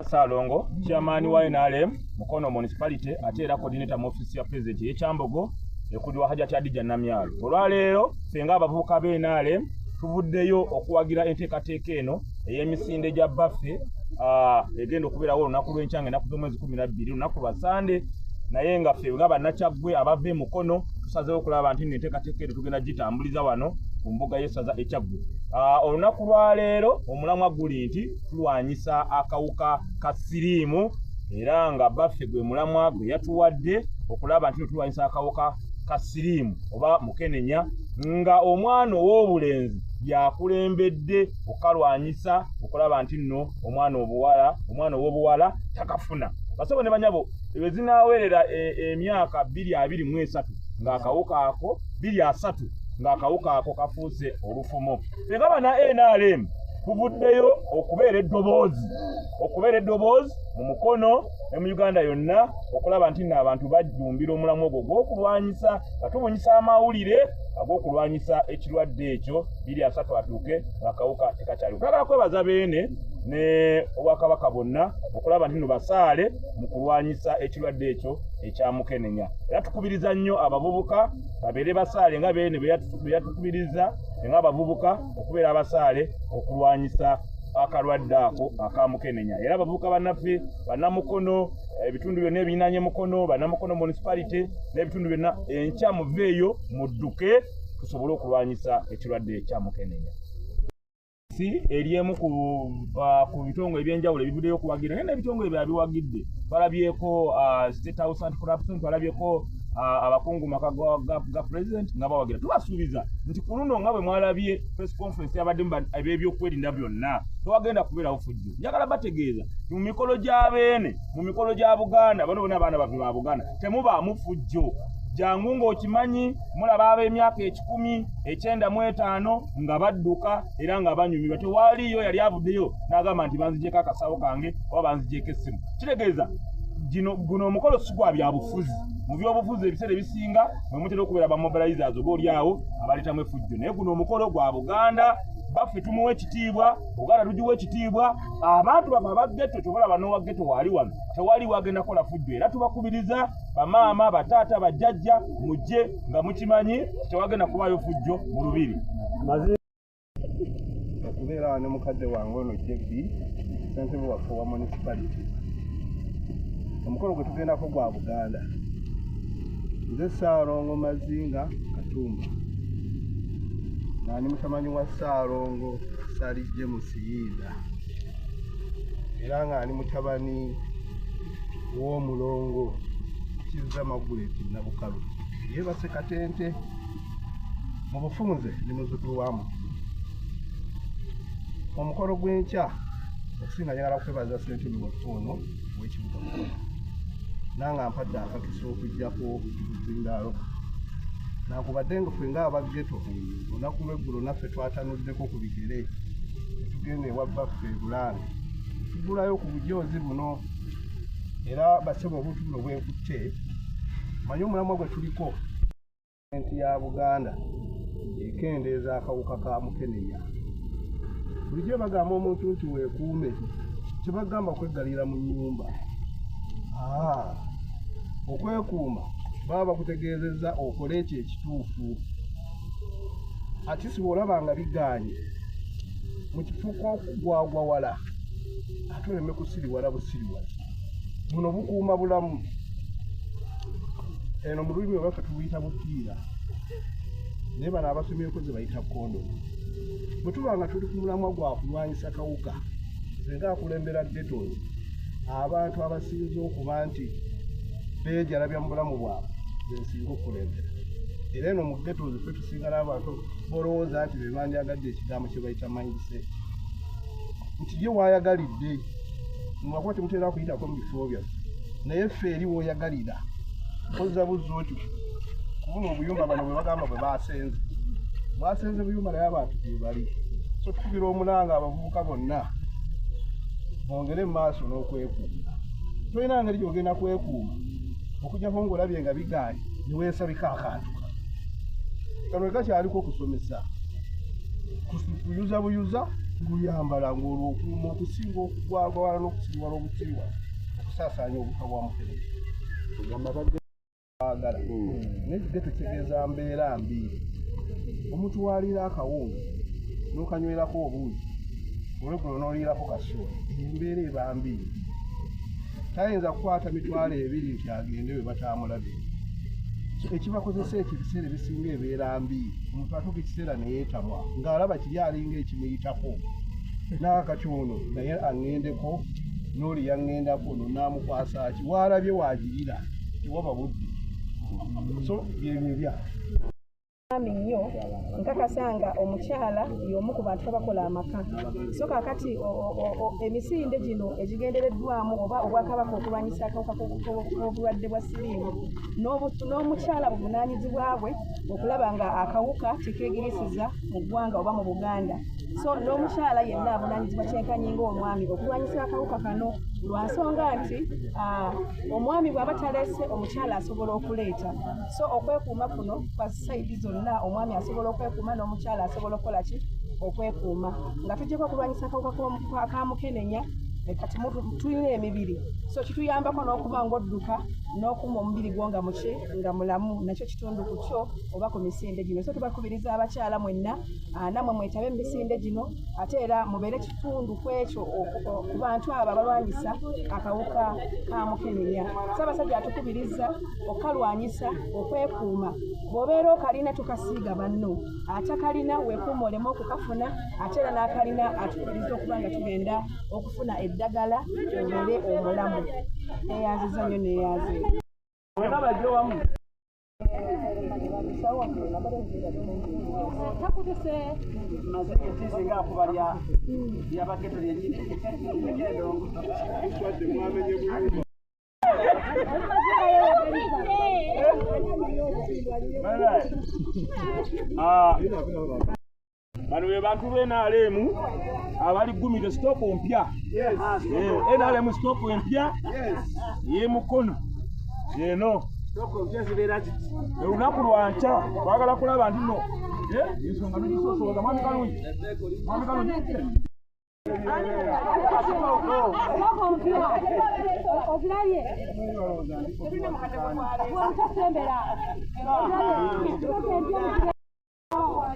Ssalongo, chairman wa NRM Mukono Municipality, ate era coordinator mu office ya president y'eKyambogo ekulirwa Hajati Hadija Namyalo. Olwaleero ffe ng'abavubuka b'e NRM tuvuddeyo okuwagira enteekateeka eno ey'emisinde gya bbaffe egenda okubeerawo olunaku lw'enkya nga ennaku z'omwezi 12, lunaku lwa Sande. Naye nga ffe nga Bannakyaggwe abava e Mukono tusazeewo okulaba nti nno enteekateeka eno tugenda gitambuliza wano ku mbuga y'essaza eKyaggwe. Olunaku lwaleero omulamwa guli nti tulwanyisa akawuka ka siriimu, era nga baffe gwe mulamwa gwe yatuwadde okulaba nti tulwanyisa akawuka ka siriimu oba mukenenya, nga omwana ow'obulenzi yakulembedde okalwanyisa okulaba nti nno omwana ow'obuwala takafuna. Basebo ne banyabo, ebyo zinaawerera emyaka 2023 ng'akawuka ako, 2030 ng'akawuka ako kafuuse olufumo. Ffe nga bana NRM tuvuddeyo okubeera eddoboozi mu Mukono ne mu Uganda yonna okulaba nti nno abantu bajjumbira omulamu ogwo ogw'okulwanyisa, nga tubunyisa amawulire ag'okulwanyisa ekirwadde ekyo, 2030 atuuke ng'akawuka tekakyaliwo. Twagala kwebaza Beene ne obwakabaka bwonna okulaba nti nno basaale mu kulwanyisa ekirwadde ekyo ekyamukenenya, era tukubiriza nnyo abavubuka babeere basaale nga Beene bwe yatukubiriza nga abavubuka okubeera abasaale okulwanyisa akalwadde ako akamukenenya. Era abavubuka bannaffe Bannamukono, ebitundu byonna ebirinaanye Mukono, Bannamukono Municipality n'ebitundu byonna, enkya muveeyo mudduke tusobole okulwanyisa ekirwadde ekyamukenenya. Si eri emu ku bitongole ebyenjawulo ebivuddeyo okuwagira, naye n'ebitongole byabiwagidde. Twalabyeko State House Anti Corruption, twalabyeko abakungu maka ga president nga bawagira. Tubasuubiza nti ku luno, nga bwe mwalabye press conference yabaddemu eb'ebyokwerinda byonna, tewagenda kubeerawo fujjo. Njagala bategeeza nti mu mikolo gya Beene, mu mikolo gya Buganda, bano bonna abaana baffe ba Buganda, temubaamu fujjo. Jangu ng'okimanyi mulaba ab'emyaka 195 nga badduka era nga banyumirwa. Tewaliyo yali avuddeyo n'agamba nti banzigyeko akasawo kange oba banzigyeko essimu. Kitegeeza guno omukolo si gwa byabufuzi. Mu byobufuzi ebiseera ebisinga mwe mutera okubeera ba mobilizers oba oliawo abaleetamu effujjo, naye guno omukolo gwa Buganda. Baffe tumuwa ekitiibwa, Buganda tugiwa ekitiibwa. Abantu baffe aba ghetto, kyobalaba n'owa ghetto waali wano, tewali wagenda kukola fujjo. Era tubakubiriza, bamaama, bataata, bajjajja, mujje nga mukimanyi tewagenda kubaayo fujjo mu lubiri. Okubeera ne mukadde wange ono JB, ssentebe waffe wa municipality, omukolo gwe tugendako gwa Buganda. Nze Ssaalongo Mazinga Katumba, nga ndi mutamanyi wa Ssaalongo Sali James Yinda, era nga ndi mutabani w'omulongo Kizza Maguleti Nabukalu yeebase Katente. Mu bufunze ndi muzzukulu wa Mutu. Omukolo gw'enkya, okusinga njagala kwebaza ssentebe waffe ono ow'ekibuga Mukono, nange ampadde akakisa okujjako buzindaalo, nankubadde nga ffe ng'aba ghetto olunaku lw'eggulo naffe twatanuddeko ku bigere netugenda ewa bbaffe e Bulange, tugulayo ku bujoozi buno. Era basebo, obuntu buno bwenkutte, manyi omulamwa gwe tuliko nti ya Buganda ekendeeza akawuka ka mukenenya. Bulijjo bagamba omuntu nti weekuume, tebagamba kweggalira mu nnyumba. Okwekuuma baba bakutegeezezza okole ekyo ekituufu. Ate si bw'olaba nga bigaanye, mu kifo kw'okugwagwawala ate oleme kusiriwala busiriwazi. Buno bukuuma bulamu. Eno mu lulimi olwaffe tubuyita bupiira, naye bano abasomyeko ze bayita kondomu. Bwe tuba nga tuli ku mulamwa gwa kulwanyisa kawuka, nze ngaakulembera ghettos, abantu abasinze okuba nti beejalabya mu bulamu bwabwe, nze nsinga okukulembera. Era eno mu ghettos ffe tusinga n'abantu bolowooza nti be bandyagadde ekigambo kye bayita mindset, nti ye waayagalidde mwakuba temutera kuyitako mu bifo byaffe, naye ffe eri wooyagalira kozza buzza otyo kubuna obuyumba bano bwe bagamba bwe basenze, basenze buyumba, naye abantu gye bali. So tukubira omulanga abavubuka bonna bongere mu maaso n'okwekuuma. Tolina ngeri gy'ogenda kwekuuma okujjako ng'olabye nga bigaanye ne weesabika akantu kano. Kano tekakyaliko okusomesa, kuyuza buyuza. Guyambala ng'olwo okuuma okusinga okugwagwala n'okusiriwala obusiriwa okusaasaanya obuka bwa mukenenya. Baagala naye ghetto kitegeeza mbeera mbi. Omuntu w'aliira akawunga n'okanywerako obuugi olweggulo n'oliirako kasooli, embeera eba mbi. Tayinza kukwata 20,000 nti agende we bataamulabye. Ekibakozesa ekyo ebiseera ebisinga ebeera mbi. Omuntu atuuka ekiseera ne yeetamwa ng'alaba kiri alinga ekimuyitako n'akati ono naye aŋŋendeko n'oli yaŋŋendako ono n'amukwasa ki waalabye waagirira tewaba budde. So byebyo bya Mwami nnyo nkakasa nga omukyala y'omu ku bantu abakola amaka. So kaakati emisinde gino egigendereddwamu oba Obwakabaka okulwanyisa akawuka k'obulwadde bwa siriimu n'omukyala buvunaanyizibwa bwe okulaba nga akawuka tekeegirisiza mu ggwanga oba mu Buganda. So n'omukyala yenna avunaanyizibwa kyenkanyi ng'omwami okulwanyisa akawuka kano lwa nsonga nti omwami bw'aba taleese omukyala asobola okuleeta. So okwekuuma kuno kwa sayidi zonna, omwami asobola okwekuuma n'omukyala asobola okukola ki okwekuuma. Nga tuggyeko okulwanyisa akawuka ka mukenenya, kati tulina emibiri, so kituyambako n'okuba ng'odduka n'okuuma omubiri gwo nga muki nga mulamu, nakyo kitundu ku kyo oba ku misinde gino. So tubakubiriza abakyala mwenna nammwe mwetabe mu misinde gino, ate era mubeere kitundu ku ekyo ku bantu abo abalwanyisa akawuka ka mukenenya. Ssaabasajja atukubiriza okukalwanyisa, okwekuuma. Bw'obeera okalina tokasiiga banno, atakalina weekuuma oleme okukafuna, ate era n'akalina atukubiriza okuba nga tugenda okufuna eddagala obeere omulamu. Neeyanziza nnyo, neeyanze. Bano be bantu ba NRM abali gumire stop mpya. NRM stop empya y'emukono eno. Olunaku lwankya twagala kulaba nti nno ensonga tugisosoza. Mwami Kalungi, Mwami Kalungi.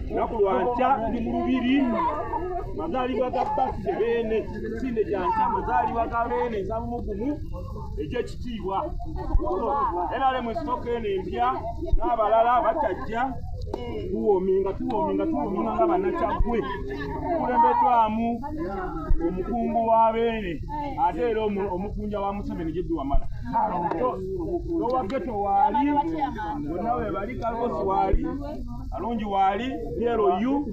Lunaku lwankya ndi mu Lubiri, mazaalibwa ga Basire Beene, misinde gya nkya, mazaalibwa ga Beene 71 egy'ekitiibwa. NRM sitoka eno empya n'abalala bakyajja tuwoominga tuwoominga tuwoominga nga bannakyaggwe. Tukulembeddwamu omukungu wa Beene ate era omukunja wa Museveni Jebbi Wamala. Lowa ghetto waali, bonna we bali, Kalbosi waali, Kalungi waali, PLU.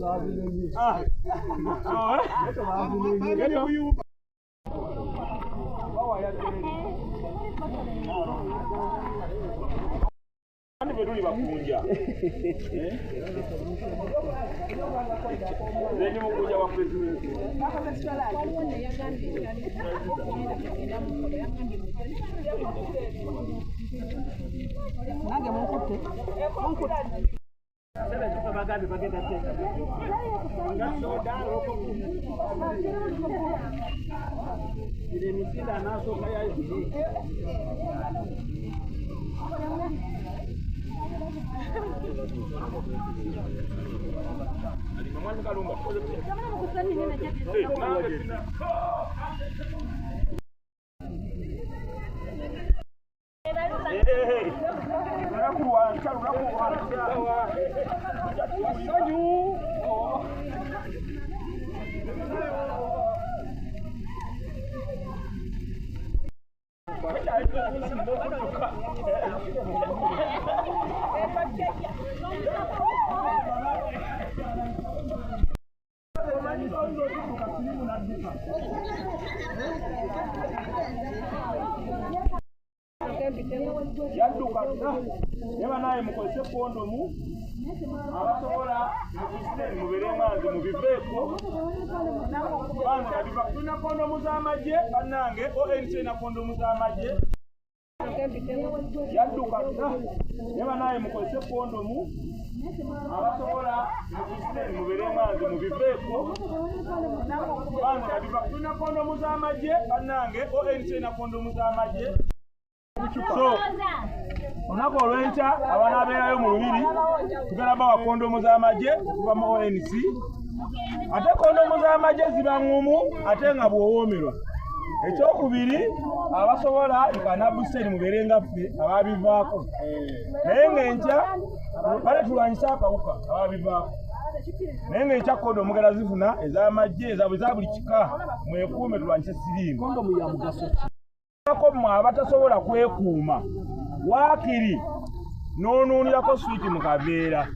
Andi bwe tuli bakunja. Nze ndi mukunja wa pulezidenti. Nange munkutte. Munkutte. Mwami Kalumba. Lunaku lwankya, lunaku lwankya. Ssanyu. Yadduka dda. Naye naye mukozese kondomu abasobola mubeere nga mubiveeko. Bange nabiva tulina kondomu z'amagye bannange, ONC erina kondomu z'amagye. Yadduka dda. Naye banaye mukozese kondomu, abasobola mukisiteri mubeere nganze mubiveeko. Kubanga biva tulina kondomu z'amagye bannange, ONC erina kondomu z'amagye. So olunaku olw'enkya abanaabeerayo mu Lubiri tugenda bawa kondomu z'amagye okuva mu ONC. Ate kondomu z'amagye ziba ŋŋumu ate nga bw'owoomerwa. Ekyokubiri abasobola ikanabuseri mubeere nga ffe ababivaako, naye ng'enkya bale tulwanyise akawuka ababivaako, naye ng'enkya kondomu mugenda zifuna ez'amagye eza buli kika, mwekuume tulwanyise siriimu. Kondomu ya mugaso ki? Ko mmwe abatasobola kwekuuma waakiri n'onuunirako swiiti mu kaveera.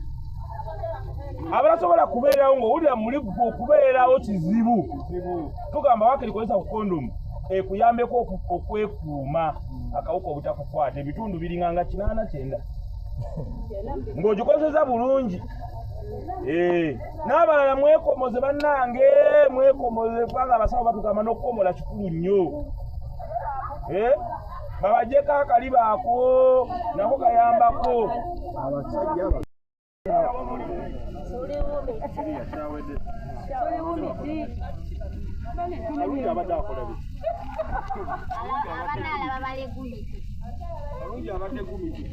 Abatasobola kubeerawo ng'owulira muli okubeerawo kizibu, tugamba waakiri kozesa ku kondomu ekuyambeko okwekuuma akawuka obutakukwata. Ebitundu biringanga 89 ng'ogikozesa bulungi. N'abalala mwekomoze bannange, mwekomoze kubanga abasawo batugamba n'okukomola kikulu nnyo. Babajjeko akaliba ako nako kayambako. Kalungi abadde akola biki? Kalungi abadde gumiti.